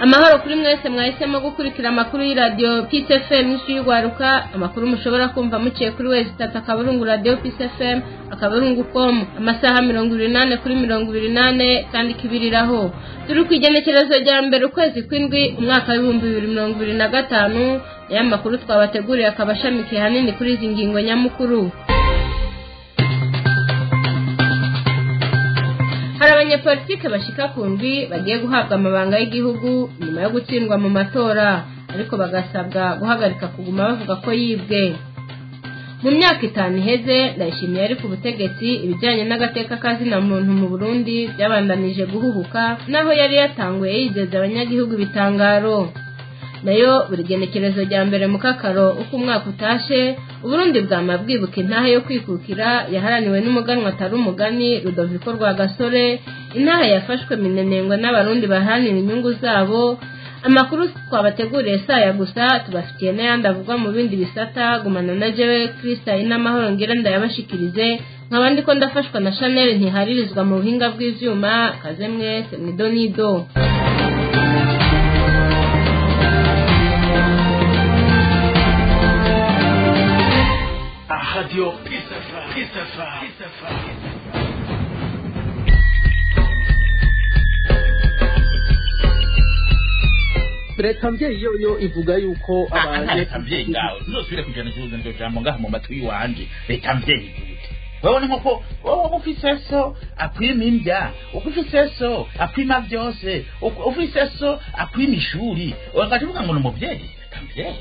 Amahoro kuri mwese mwahisemo gukurikira amakuru y'iradio Peace FM n'ijwi y'Urwaruka, amakuru mushobora kumva muciye kuri wezi tatu akaburungu radio Peace FM akaburungu com, amasaha 24 kuri 24 kandi kibiriraho. Turi kwigenekerezo rya mbere ukwezi kw'indwi umwaka w'ibihumbi 2025. Ya makuru twabateguriye akabashamikiye hanini kuri izi ngingo nyamukuru. Hari abanyepolitike bashika ku ndwi bagiye guhabwa amabanga y'igihugu nyuma yo gutsindwa mu matora, ariko bagasabwa guhagarika kuguma bavuga ko yibwe. Mu myaka 5 iheze Ndayishimiye ari ku butegetsi, ibijyanye n'agateka kazina muntu mu Burundi byabandanije guhuhuka, naho yari yatanguye yizeza abanyagihugu ibitangaro. Nayo buri genekerezo rya mbere mu kakaro uko umwaka utashe, Uburundi bwama bwibuka intahe yo kwikukira yaharaniwe n'umuganwa atari umugani Rudoviko Rwagasore, intahe yafashwe minenengwe n'abarundi baharanira inyungu zabo. Amakuru twabateguriye saya gusa, tubafitiye n'ayandi avugwa mu bindi bisata. Gumana na jewe Krista Inamahoro ngira ndayabashikirize, nkabandi ko ndafashwa na Chanel ntiharirizwa mu buhinga bw'ivyuma. Kaze mwese mwidonido. Radio Peace FM. Peace FM. Peace FM. Leta mvyeyi yoyo ivuga yuko abanye leta mvyeyi ngaho nzosubire kujana ikibuzo niryo jambo ngaho mu matwi wanje. Leta mvyeyi gute? Wewe ni nkoko wowe ufise so akwima indya, ufise so akwima vyose, ufise so akwima ishuri, ugaca ngo ni umuvyeyi. Leta mvyeyi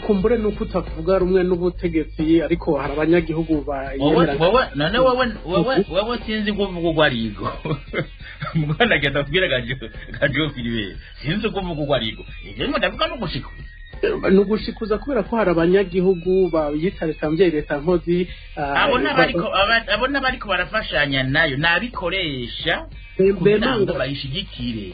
kumbure nuko utavuga rumwe n'ubutegetsi, ariko hari abanyagihugu bayemera. Wowe none wewe sinzi kuvuga uko arigo. Mugana agenda kubwira gajo Filibe, sinzi kuvuga uko arigo. Ivyo ngo ndavuga no gushikuza. Nugushikuza kubera ko hari abanyagihugu bayita leta mvyeyi leta nkozi. Abo n'abariko barafashanya nayo nabikoresha kugira ngo bayishigikire.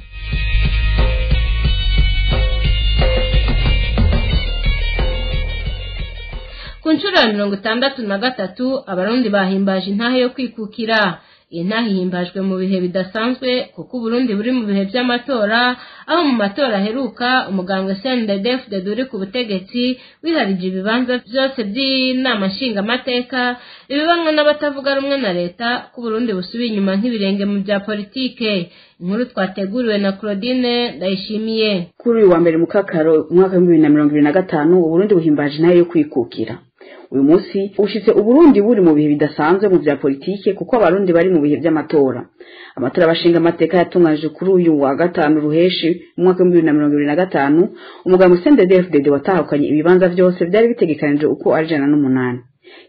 Ku nshuro ya 63 abarundi bahimbaje intahe yo kwikukira. Iyi ntahe ihimbajwe mu bihe bidasanzwe kuko Uburundi buri mu bihe by'amatora, aho mu matora aheruka umugambwe CNDD-FDD uri ku butegetsi wiharije ibibanza byose by'inama nshingamateka, ibibanwa n'abatavuga rumwe na leta, ko Uburundi busubiye inyuma nk'ibirenge mu bya politike. Inkuru twateguriwe na Claudine Ndayishimiye. Kuri uyu wa mbere mu kakaro umwaka wa 2025 Uburundi buhimbaje intahe yo kwikukira. Uyu munsi ushitse Uburundi buri mu bihe bidasanzwe mu vya politike, kuko abarundi bari mu bihe by'amatora. Amatora abashinga amateka yatunganije kuri uyu wa gatanu ruheshi mu mwaka wa 2025, umugambwe CNDD-FDD watahukanye ibibanza vyose vyari bitegekanije uko ari 108.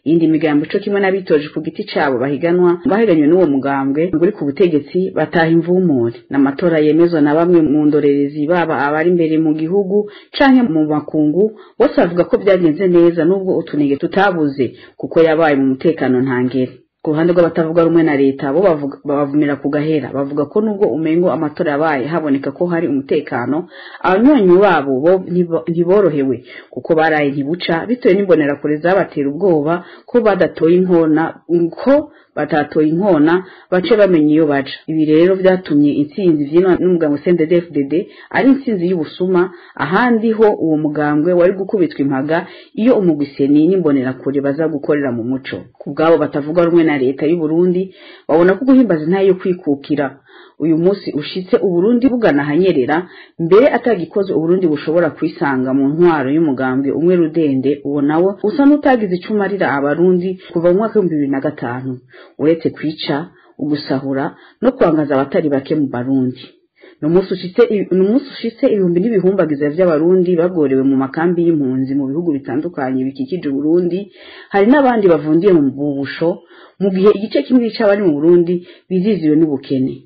Iyindi migambo ico kimwe n'abitoje ku giti cabo bahiganwa bahiganywe n'uwo mugambwe uri ku butegetsi bataha imvumure. N'amatora yemezwa na bamwe mu ndorerezi baba abari imbere mu gihugu canke mu makungu, bose bavuga ko byagenze neza nubwo utunenge tutabuze, kuko yabaye mu mutekano ntangere. Ku ruhande rw'abatavuga rumwe na leta bo babavumira ku gahera, bavuga ko nubwo umengo amatora yabaye haboneka ko hari umutekano, abanywanyi babo bo ntiborohewe kuko baraye ntibuca bitewe n'imbonerakure zabatera ubwoba ko badatoye inkona, ko batatoye inkona bace bamenye iyo baja. Ibi rero vyatumye intsinzi vyinwa n'umugambwe CNDD-FDD ari intsinzi y'ubusuma, ahandi ho uwo mugambwe wari gukubitwa impaga iyo umugwiseni n'imbonerakure baza gukorera mu muco. Kubgabo batavuga rumwe na leta y'u Burundi babona ko guhimbaza intahe yo kwikukira uyu munsi ushitse Uburundi bugana hanyerera, mbere atagikoze Uburundi bushobora kwisanga mu ntwaro y'umugambwe umwe rudende, uwo nawo usa n'utagize icumarira abarundi kuva mu mwaka wa 2005, uretse kwica, ugusahura no kwangaza abatari bake mu Barundi. Numunsi ushitse ibihumbi n'ibihumbagiza vy'abarundi bagorewe mu makambi y'impunzi mu bihugu bitandukanye bikikije Uburundi, hari n'abandi bavundiye mu bubusho, mu gihe igice kimwe c'abari mu Burundi biziziwe n'ubukene.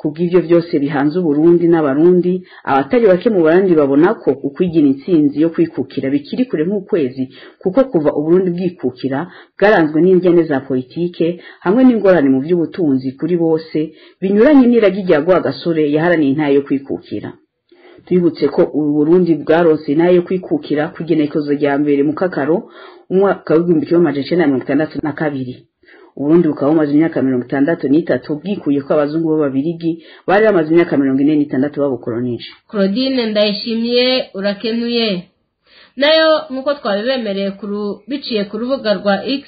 Kubw'ivyo vyose bihanze Uburundi n'abarundi, abatari bake mu Barundi babona ko ukwigira intsinzi yo kwikukira bikiri kure nk'ukwezi, kuko kuva Uburundi bwikukira bwaranzwe n'indyane za politike hamwe n'ingorane mu vy'ubutunzi kuri bose, binyuranye n'iragi rya Rwagasore yaharaniye intahe yo kwikukira. Twibutse ko Uburundi bwaronse intahe yo kwikukira ku igenekerezo rya mbere mu kakaro umwaka w'igihumbi kimwe amajana icenda na mirongo itandatu na kabiri. Uburundi bukaba bumaze imyaka 63 bwikuye ko abazungu b'ababirigi bari bamaze imyaka 46 babukolonije. Claudine Ndayishimiye urakenuye. Nayo nkuko twabibemereye biciye ku rubuga rwa X,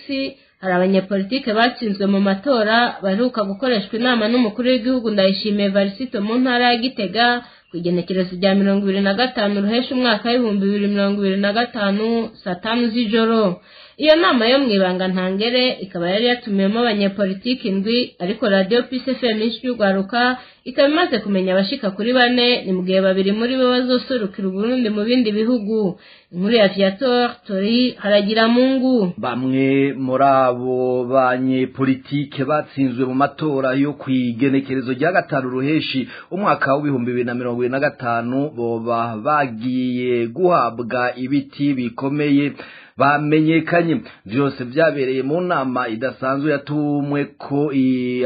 hari abanyepolitike batsinzwe mu matora baheruka gukoreshwa inama n'umukuru w'igihugu Ndayishimiye Varisito mu ntara ya Gitega ku igenekerezo rya 25 ruhesha umwaka w'2025 saa 5 z'ijoro. Iyo nama yo mwibanga ntangere ikaba yari yatumiwemo abanyepolitiki indwi, ariko Radio Peace FM y'Urwaruka ikaba imaze kumenya abashika kuri bane, ni mu gihe babiri muri bo bazoserukira Uburundi mu bindi bihugu. Inkuru ya Viator Tori haragira Mungu. Bamwe muri abo banyepolitike batsinzwe mu matora yo kwigenekerezo rya 5 ruheshi umwaka w'2025 boba bagiye guhabwa ibiti bikomeye bamenyekanye. Vyose vyabereye mu nama idasanzwe yatumwe ko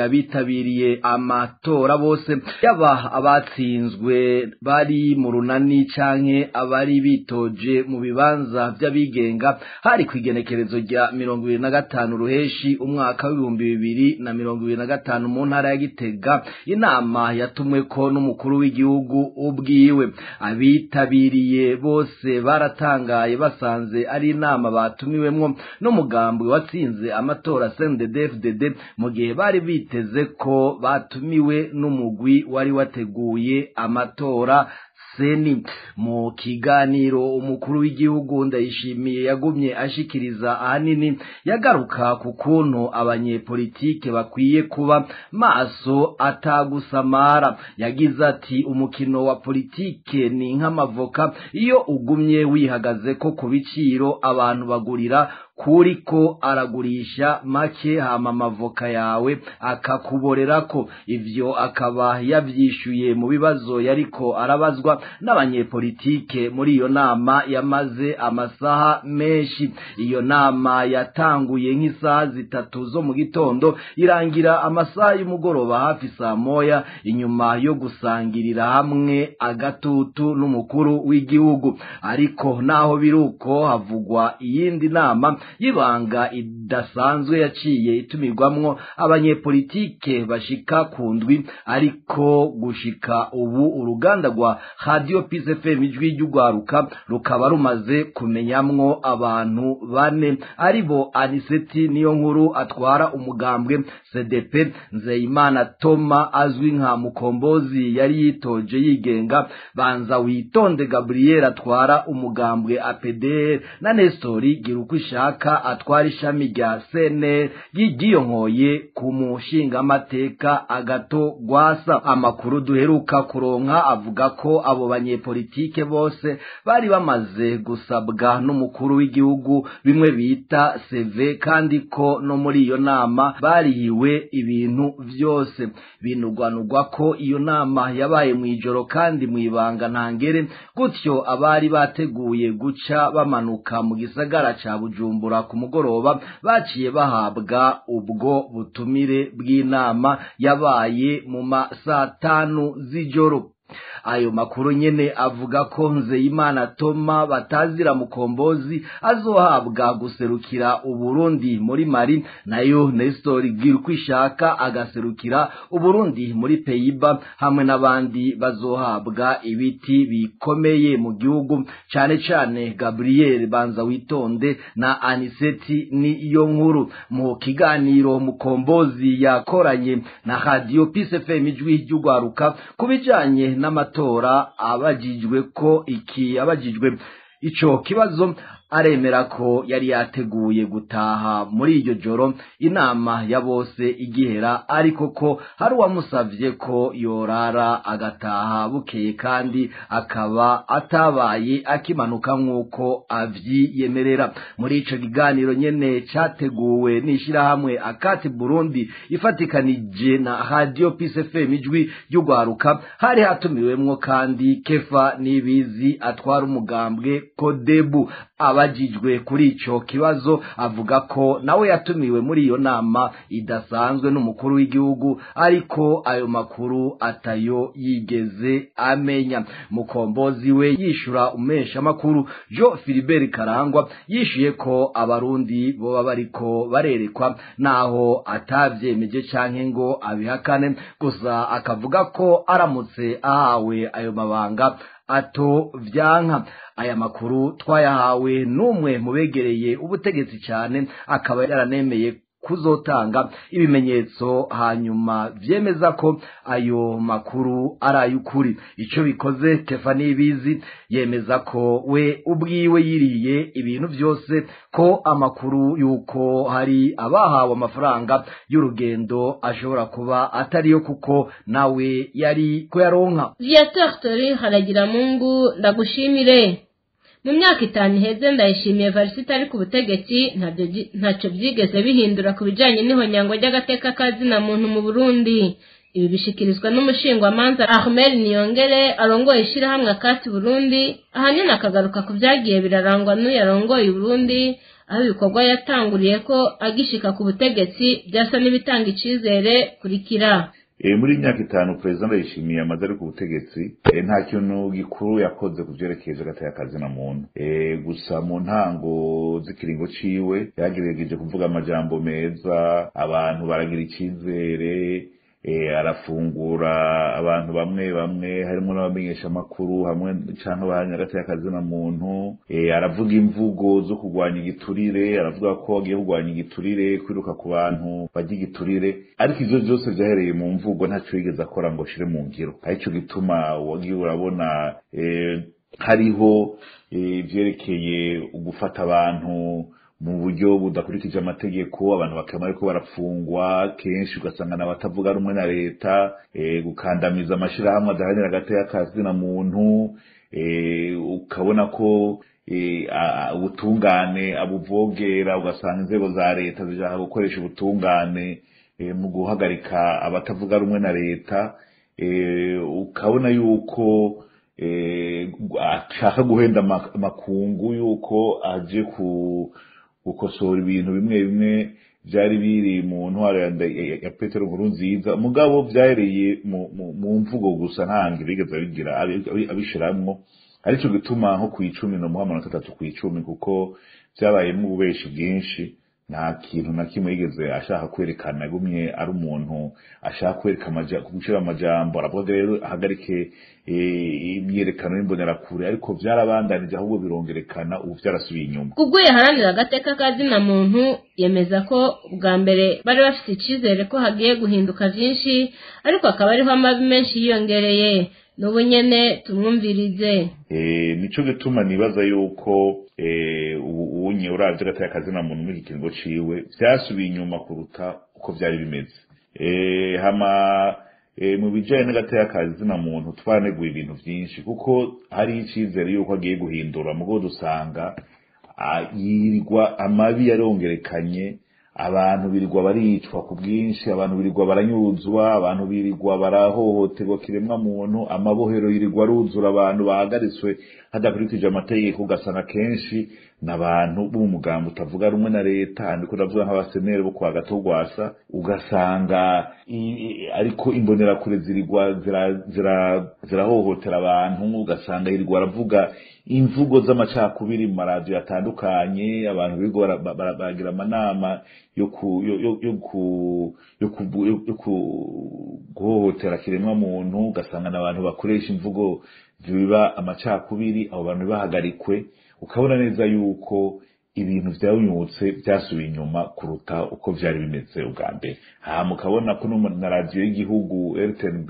abitabiriye amatora bose, yaba abatsinzwe bari mu runani canke abari bitoje mu bibanza vy'abigenga. Hari kwigenekerezo rya 25 ruheshi umwaka w'2025 mu ntara ya Gitega. Inama yatumwe ko n'umukuru w'igihugu ubwiwe. Abitabiriye bose baratangaye basanze ari inama batumiwemwo n'umugambwe watsinze amatora CNDD-FDD, mu gihe bari biteze ko batumiwe n'umugwi wari wateguye amatora Seni. Mu kiganiro umukuru w'igihugu Ndayishimiye yagumye ashikiriza ahanini yagaruka ku kuntu abanyepolitike bakwiye kuba maso atagusamara. Yagize ati umukino wa politike ni nk'amavoka, iyo ugumye wihagaze ko ku biciro abantu bagurira kuriko aragurisha make, hama amavoka yawe akakuborerako. Ivyo akaba yavyishuye mu bibazo yariko arabazwa n'abanyepolitike muri iyo nama yamaze amasaha menshi. Iyo nama yatanguye nk'isaha 3 zo mu gitondo irangira amasaha y'umugoroba hafi saa 1, inyuma yo gusangirira hamwe agatutu n'umukuru w'igihugu. Ariko naho biruko havugwa iyindi nama y'ibanga idasanzwe yaciye itumirwamwo abanyepolitike bashika ku ndwi, ariko gushika ubu uruganda rwa Radio Peace FM ijwi ry'Urwaruka rukaba rumaze kumenyamwo abantu bane, aribo Aniseti niyo nkuru atwara umugambwe CDP, Nzeyimana Toma azwi nka Mukombozi yari yitoje yigenga, Banza Witonde Gabriel atwara umugambwe APDR, na Nestori Girukwishaka atwara ishami rya CNL ryiyonkoye ku mushinga amateka Agato Gwasa. Amakuru duheruka kuronka avuga ko abo banyepolitike bose bari bamaze gusabwa n'umukuru w'igihugu bimwe bita CV, kandi ko no muri iyo nama barihiwe ibintu vyose. Binugwanugwa ko iyo nama yabaye mu ijoro kandi mu ibanga ntangere, gutyo abari bateguye guca bamanuka mu gisagara ca Bujumbura ku mugoroba baciye bahabwa ubwo butumire bw'inama yabaye mu masaa 5 z'ijoro. Ayo makuru nyene avuga ko Nzeyimana Toma batazira Mukombozi azohabwa guserukira Uburundi muri Mali, nayo Nestor Girukwishaka agaserukira Uburundi muri Peyiba, hamwe n'abandi bazohabwa ibiti bikomeye mu gihugu, cane cane Gabriel Banza Witonde na Aniseti niyo nkuru. Mu kiganiro Mukombozi yakoranye na Radio Peace FM ijwi ry'Urwaruka kubijanye n'amatora, abajijwe ko iki abajijwe ico kibazo aremera ko yari yateguye gutaha muri iryo joro inama ya bose igihera, ariko ko hari uwamusavye ko yorara agataha bukeye, kandi akaba atabaye akimanuka nk'uko avyiyemerera. Muri ico kiganiro nyene categuwe n'ishirahamwe Akati Burundi ifatikanije na Radio Peace FM ijwi ry'Urwaruka, hari hatumiwemwo kandi Kefa Nibizi atwara umugambwe Kodebu. Abajijwe kuri ico kibazo avuga ko nawe yatumiwe muri iyo nama idasanzwe n'umukuru w'igihugu, ariko ayo makuru atayo yigeze amenya. Mukombozi we yishura umesha makuru Jo Philibert Karangwa yishuye ko abarundi boba bariko barerekwa, naho atavyemeje canke ngo abihakane, gusa akavuga ko aramutse ahawe ayo mabanga ato vyanka. Aya makuru twayahawe n'umwe mu begereye ubutegetsi cyane, akaba yaranemeye kuzotanga ibimenyetso hanyuma vyemeza ko ayo makuru ari ay'ukuri. Ico bikoze, Kefa Nibizi yemeza ko we ubwiwe yiriye ibintu vyose, ko amakuru yuko hari abahawe amafaranga y'urugendo ashobora kuba atariyo, kuko nawe yari kuyaronka. Viateur Tori Haragiramungu, ndagushimire. Mu myaka 5 iheze Ndayishimiye Evariste ari ku butegetsi, ntacyo byigeze bihindura ku bijanye n'ihonyango ry'agateka kazina muntu mu Burundi. Ibi bishikirizwa n'umushingwamanza Ahmed Niyongere arongoye ishirahamwe Akati Burundi, ahanini akagaruka ku vyagiye birarangwa n'uyarongoye Burundi, aho ibikorwa yatanguriye ko agishika ku butegetsi byasa n'ibitanga icizere. Kurikira. Muri imyaka 5 President Ndayishimiye amaze ari ku butegetsi, nta kintu gikuru yakoze ku vyerekeye agateka kazina muntu. Gusa mu ntango z'ikiringo ciwe yagerageje kuvuga amajambo meza, abantu baragira icizere, arafungura abantu bamwe bamwe harimo n'abamenyesha makuru hamwe canke abahamya agateka kazina muntu, aravuga imvugo zo kurwanya igiturire, aravuga ko agiye kurwanya igiturire, kwiruka ku bantu barya igiturire, ariko ivyo vyose vyahereye mu mvugo, ntaco yigeze akora ngo ashire mu ngiro. Arico gituma wagiye urabona hariho ivyerekeye ugufata abantu mu buryo budakurikije amategeko, abantu bakaba ariko barapfungwa kenshi, ugasanga n'abatavuga rumwe na leta, gukandamiza amashirahamwe adaharanira agateka kazina muntu, ukabona ko ubutungane abuvogera, ugasanga inzego za leta zishaka gukoresha ubutungane mu guhagarika abatavuga rumwe na leta, ukabona yuko ashaka guhenda amakungu yuko aje ku gukosora ibintu bimwe bimwe byari biri mu ntwaro ya Petero Nkurunziza, mugabo vyahereye mu mvugo gusa, ntange bigeze bigira abishiramwo. Arico gituma nko ku 10 no muha 3 ku 10, kuko vyabayemwo ububeshi bwinshi, nta kintu na kimwe yigeze ashaka kwerekana, agumye ari umuntu ashaka kwereka gushira amajambo. Aravuga rero ahagarike imyiyerekano y'imbonerakure, ariko vyarabandanije ahubwo birongerekana, ubu vyarasubiye inyuma. Kubwo yaharanira agateka kazina muntu, yemeza ko bwa mbere bari bafite icizere ko hagiye guhinduka vyinshi, ariko akaba ariho amabi menshi yiyongereye. N'ubu nyene tumwumvirize. Nico gituma nibaza yuko ubunye uravye agateka kazina muntu muri iki kiringo ciwe vyasubiye inyuma kuruta uko vyari bimeze. Hama mu bijanye n'agateka kazina muntu twaneguye ibintu vyinshi, kuko hari icizere yuko agiye guhindura, mugo dusanga yirirwa amabi yarongerekanye, abantu birirwa baricwa ku bwinshi, abantu birirwa baranyuruzwa, abantu birirwa barahohoterwa kiremwa muntu, amabohero yirirwa aruzura abantu bahagaritswe hadakurikije amategeko, ugasanga kenshi n'abantu b'umugambo utavuga rumwe na leta, ndiko ndavuga nk'abasenere bo kwa Gatogwasa, ugasanga ariko imbonerakure zirirwa zirahohotera abantu, ugasanga yirirwa aravuga imvugo z'amacakubiri mu maradiyo atandukanye, abantu birirwa baragira amanama yo guhohotera kiremwa muntu, ugasanga n'abantu bakoresha imvugo zibiba amacakubiri, abo bantu bahagarikwe, ukabona neza yuko ibintu vyanyutse byasubiye inyuma kuruta uko vyari bimeze ubwa mbere. Hama ukabona ko na radiyo y'igihugu RTNB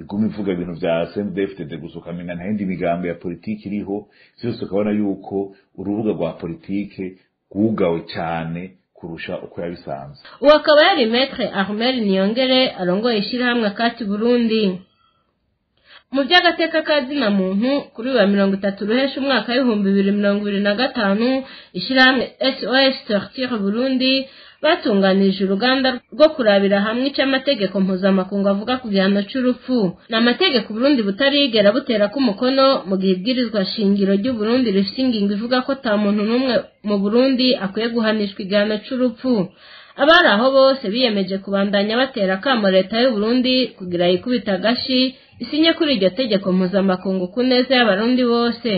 iguma ivuga ibintu vya CNDD-FDD gusa, ukamenya nta yindi migambo ya politiki iriho vyose, ukabona yuko urubuga rwa politike rwugawe cyane kurusha uko yabisanzwe. Uwo akaba yari Maître Armel Niyongere arongoye ishirahamwe Akati Burundi. Mu by'agateka kazina muntu, kuri wa 30 Ruhesha umwaka w'ibihumbi 2025, ishirahamwe SOS Torture Burundi batunganije uruganda rwo kurabira hamwe icyo amategeko mpuzamakungu avuga ku gihano c'urupfu. Ni amategeko Burundi butarigera butera ko umukono, mu gihe ibwirizwa shingiro ry'u Burundi rifite ingingo ivuga ko ata muntu n'umwe mu Burundi akwiye guhanishwa igihano c'urupfu. Abari aho bose biyemeje kubandanya batera akamo leta y'u Burundi kugira yikubita agashi isinye kuri iryo tegeko mpuzamakungu ku neza y'abarundi bose.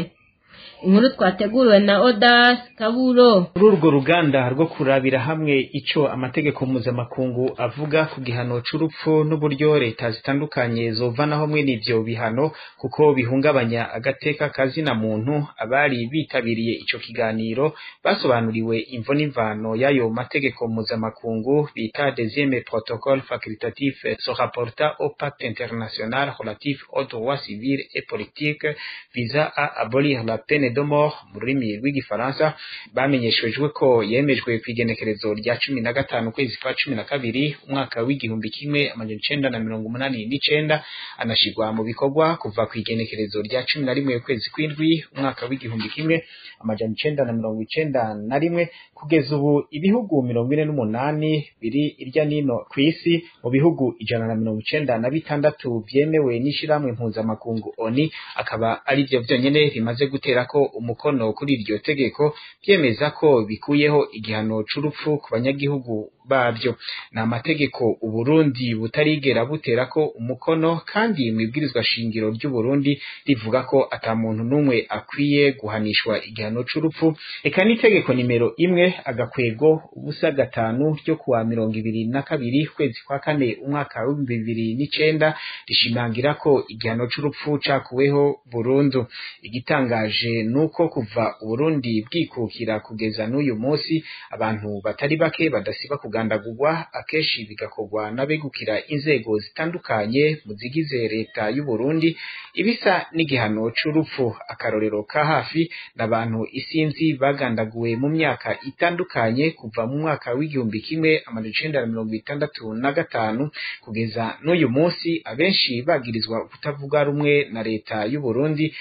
Inkuru twateguriwe na Odas Kaburo. Muri urwo ruganda rwo kurabira hamwe ico amategeko mpuzamakungu avuga ku gihano c'urupfu n'uburyo leta zitandukanye zovanaho mwene ivyo bihano kuko bihungabanya agateka kazina muntu, abari bitabiriye ico kiganiro basobanuriwe imvo n'imvano y'ayo mategeko mpuzamakungu bita deuxième protocole facultatif se rapporta au pacte international relatif aux droits civils et politiques visa à abolir la peine de mort mu rurimi rw'igifaransa. Bamenyeshejwe ko yemejwe kw'igenekerezo rya 15 ukwezi kwa 12 umwaka w'1989, anashirwa mu bikorwa kuva kw'igenekerezo rya 11 ukwezi kw'indwi umwaka w'1991 kugeza ubu. Ibihugu 48 biri irya nino kw'isi mu bihugu 196 vyemewe n'ishirahamwe mpuzamakungu ONU akaba ari vyo vyonyene bimaze guterako umukono kuri iryo tegeko, byemeza ko bikuyeho igihano c'urupfu ku banyagihugu babyo. Ni amategeko Uburundi butarigera buterako umukono, kandi mwibwirizwa shingiro ry'u Burundi rivuga ko ata muntu n'umwe akwiye guhanishwa igihano c'urupfu. Eka n'itegeko nimero 1-05 ryo kuwa 22 kwezi kwa kane umwaka w'2009 rishimangira ko igihano c'urupfu cakuweho burundu. Igitangaje nuko kuva Uburundi bwikukira kugeza n'uyu munsi abantu batari bake badasiba kugandagurwa, akenshi bigakorwa n'abegukira inzego zitandukanye mu zigize leta y'u Burundi, ibisa n'igihano c'urupfu. Akarorero ka hafi n'abantu isinzi bagandaguwe mu myaka itandukanye kuva mu mwaka w'1965 kugeza n'uyu munsi, abenshi bagirizwa kutavuga rumwe na leta y'u Burundi,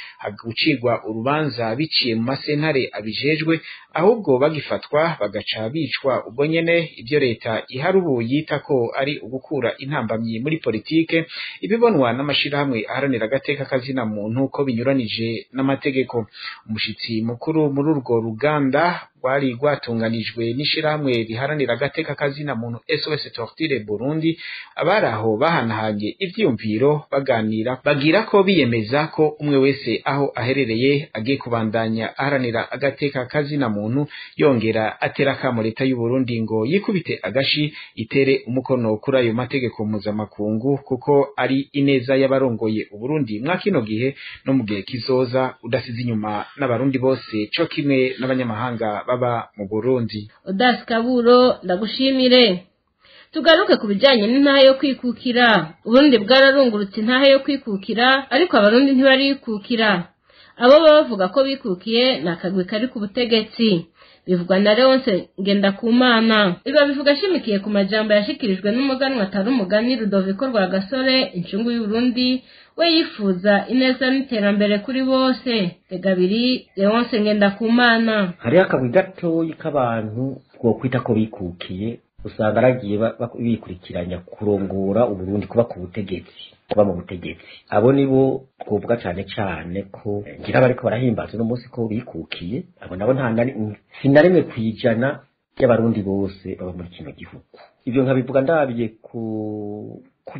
gucirwa urubanza biciye mu masentare abijejwe, ahubwo bagifatwa bagaca bicwa ubwo nyene. Ibyo leta iharubu yita ko ari ugukura intambamyi muri politike, ibibonwa n'amashirahamwe aharanira agateka kazina muntu ko binyuranije n'amategeko. Umushitsi mukuru muri urwo ruganda rwari rwatunganijwe n'ishirahamwe riharanira agateka kazina muntu SOS Torture Burundi, abari aho bahanahanye ivyiyumviro baganira bagira ko biyemeza ko umwe wese aho aherereye agiye kubandanya aharanira agateka kazina muntu, yongera atera akamo leta y'u Burundi ngo yikubite agashi itere umukono kuri ayo mategeko mpuzamakungu, kuko ari ineza y'abarongoye Uburundi mwa kino gihe no mu gihe kizoza, udasize inyuma n'abarundi bose co kimwe n'abanyamahanga baba mu Burundi. Odas Kaburo, ndagushimire. Tugaruke ku bijanye n'intahe yo kwikukira. Uburundi bwararungurutse intahe yo kwikukira, ariko abarundi ntibarikukira. Abo baba bavuga ko bikukiye ni akagwi kari ku butegetsi, bivugwa na Leonce Ngendakumana. Ibi bivuga ashimikiye ku majambo yashikirijwe n'umuganwa atari umugani Rudoviko Rwagasore, incungu y'Uburundi, we yifuza ineza n'iterambere kuri bose. Tegabiri Leonce Ngendakumana. Hariho akagwi gatoyi k'abantu twokwita ko bikukiye, usanga aragiye bikurikiranya kurongora Uburundi, kuba ku butegetsi, kuba mu butegetsi. Abo nibo twovuga cane cane ko ngira bariko barahimbaza uno munsi ko bikukiye. Abo nabo nta sina rimwe kwijana y'abarundi bose baba muri kino gihugu. Ivyo nkabivuga ndabiye ku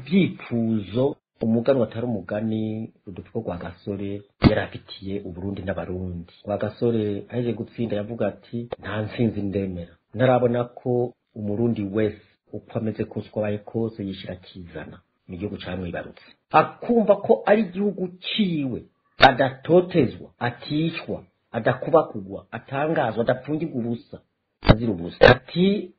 byifuzo umuganwa atari umugani Rudoviko Rwagasore yari afitiye Uburundi n'abarundi. Rwagasore aheje gutsinda yavuga ati nta ntsinzi ndemera ntarabona ko umurundi wese uko ameze kose, uko abaye kose, yishira akizana mu gihugu camwibarutse, akumva ko ari igihugu ciwe, adatotezwa, aticwa, adakubakugwa, atangazwa, adapfungirwa ubusa, azira ubusa. Ati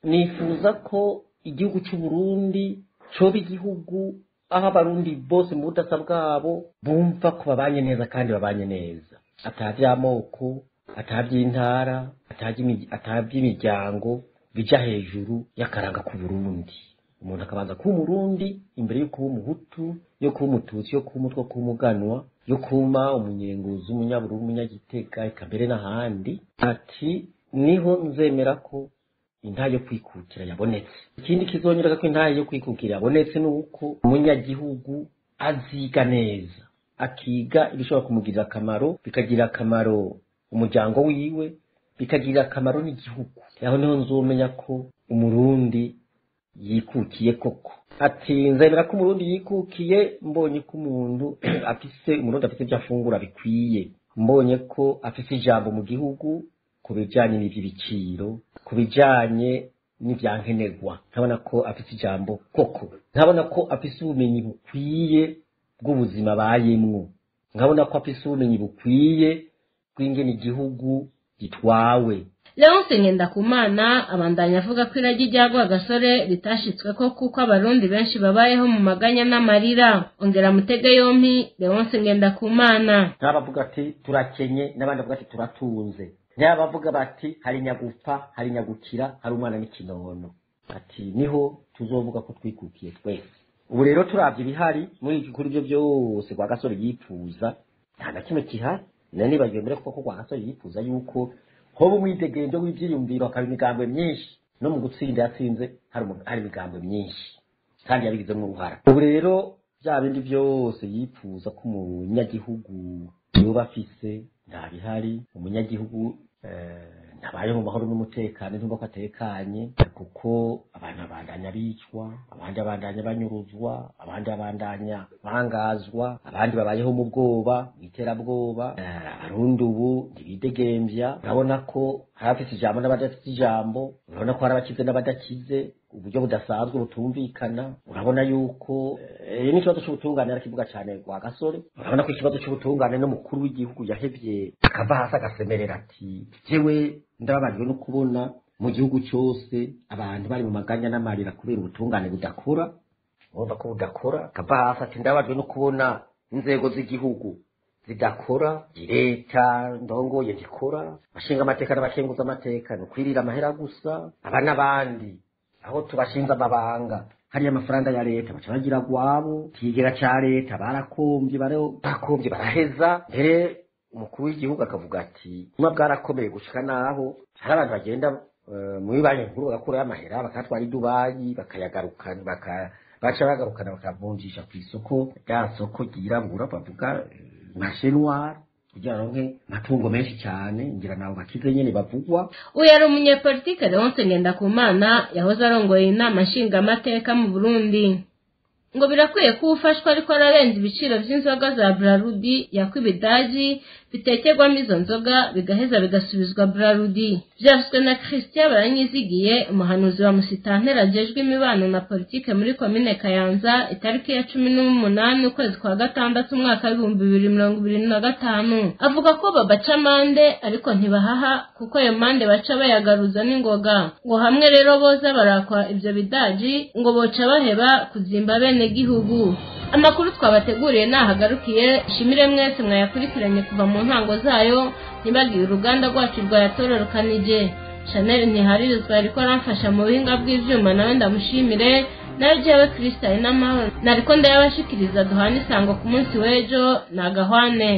nifuza ko igihugu c'Uburundi coba igihugu aho abarundi bose mu budasa bwabo bumva ko babanye neza kandi babanye neza, atavy'amoko, atavy'intara, atavy'imiryango bija hejuru y'akaranga ku Burundi. Umuntu akabanza kuba umurundi imbere yo kuba umuhutu, yo kuba umututsi, yo kuba umutwa, kuba umuganwa, yo kuba umunyenguzi, umunyabururu, umunyagitega, eka mbere n'ahandi. Ati niho nzemera ko intahe yo kwikukira yabonetse. Ikindi kizonyereka ko intahe yo kwikukira yabonetse ni uko umunyagihugu aziga neza, akiga ibishobora kumugirira akamaro, bikagirira akamaro umuryango wiwe, bikagirira akamaro n'igihugu. Aho niho nzomenya ko umurundi yikukiye koko. Ati nzemera ko umurundi yikukiye mbonye ko umuntu afise, umurundi afise ibyo afungura bikwiye, mbonye ko afise ijambo mu gihugu ku bijanye n'ivy'ibiciro, ku bijanye n'ivyankenerwa, nkabona ko afise ijambo koko, nkabona ko afise ubumenyi bukwiye bw'ubuzima abayemwo, nkabona ko afise ubumenyi bukwiye bw'ingene igihugu gitwawe. Leonce Ngendakumana abandanya avuga ko iragi rya Rwagasore ritashitsweko kuko abarundi benshi babayeho mu maganya n'amarira. Ongera mutege yompi Leonce Ngendakumana. N'abavuga ati turakenye, n'abandi bavuga ati turatunze, n'abavuga bati hari nyagupfa, hari nyagukira, hari umwana n'ikinono, ati niho tuzovuga ko twikukiye twese. Ubu rero turavye ibihari muri kuri ibyo byose Rwagasore yipfuza, nta na kimwe kihari. None nibagiwe mbere ko Rwagasore yipfuza yuko hoba umwidegemvyo w'ivyiyumviro, hakaba imigambwe myinshi, no mu gutsinda yatsinze hari imigambwe myinshi kandi yabigizemwo uruhara. Ubu rero bya bindi byose yipfuza ko umunyagihugu yoba afise nta bihari. Umunyagihugu ntabayeho mu mahoro n'umutekano, ntumva ko atekanye, kuko abantu babandanya bicwa, abandi babandanya banyuruzwa, abandi babandanya bangazwa, abandi babayeho mu bwoba, mw'iterabwoba. Abarundi ubu ntibidegemvya. Urabona ko hari abafise ijambo n'abadafise ijambo, urabona ko hari abakize n'abadakize, uburyo budasanzwe butumvikana. Urabona yuko n'ikibazo c'ubutungane yarakivuga cane Rwagasore. Urabona ko ikibazo c'ubutungane n'umukuru w'igihugu yahevye akava hasi agasemerera ati jewe ndababajwe no kubona mu gihugu cyose abantu bari mu maganya n'amarira kubera ubutungane budakora. Urumva ko budakora, akava hasi ati ndababajwe no kubona inzego z'igihugu zidakora, leta ndongoye ntikora, abashinga amateka n'abakenguza amateka ni ukwirira amahera gusa, aba n'abandi aho tubashinze amabanga hariya amafaranga ya leta baca bagira gwabo, ikigega ca leta barakomvye, barakomvye baraheza. Mbere umukuru w'igihugu akavuga ati nyuma bwarakomeye gushika naho hari abantu bagenda muri banki nkuru bagakurayo amahera bakatwara i Dubayi, bakayagarukana, baca bagarukana bakavunjisha ku isoko rya soko ryirabura bavuga marché noir, kugira ronke amatungo menshi cyane, ngira nabo bakize nyene bavugwa. Uyu yari umunyepolitike Leonce Ngendakumana yahoze arongoye inama nshingamateka mu Burundi. Ngo birakwiye ko ufashwa ariko ararenza ibiciro vy'inzoga za Brarudi yakwa ibidaji bitekerwamo izo nzoga bigaheza bigasubizwa Brarudi. Vyavuzwe na Christian Baranyizigiye, umuhanuzi wa musitantera ajejwe imibano na politike muri komine Kayanza, itariki ya 18 ukwezi kwa gatandatu umwaka w'ibihumbi 2025. Avuga ko babaca amande ariko ntibahaha, kuko ayo mande baca bayagaruza n'ingoga. Ngo hamwe rero boza barakwa ivyo bidaji ngo boca baheba kuzimba bene gihugu. Amakuru twabateguriye nahagarukiye. Shimire mwese mwayakurikiranye kuva mu ntango zayo, ntibagiye uruganda rwacu rwayatororokanije. Chanel Ntiharirizwa ariko aramfasha mu buhinga bw'ivyuma, nawe ndamushimire. Nawe jewe Kristo n'amahoro nariko ndayabashikiriza. Duhana isango ku munsi w'ejo. Nagahwane.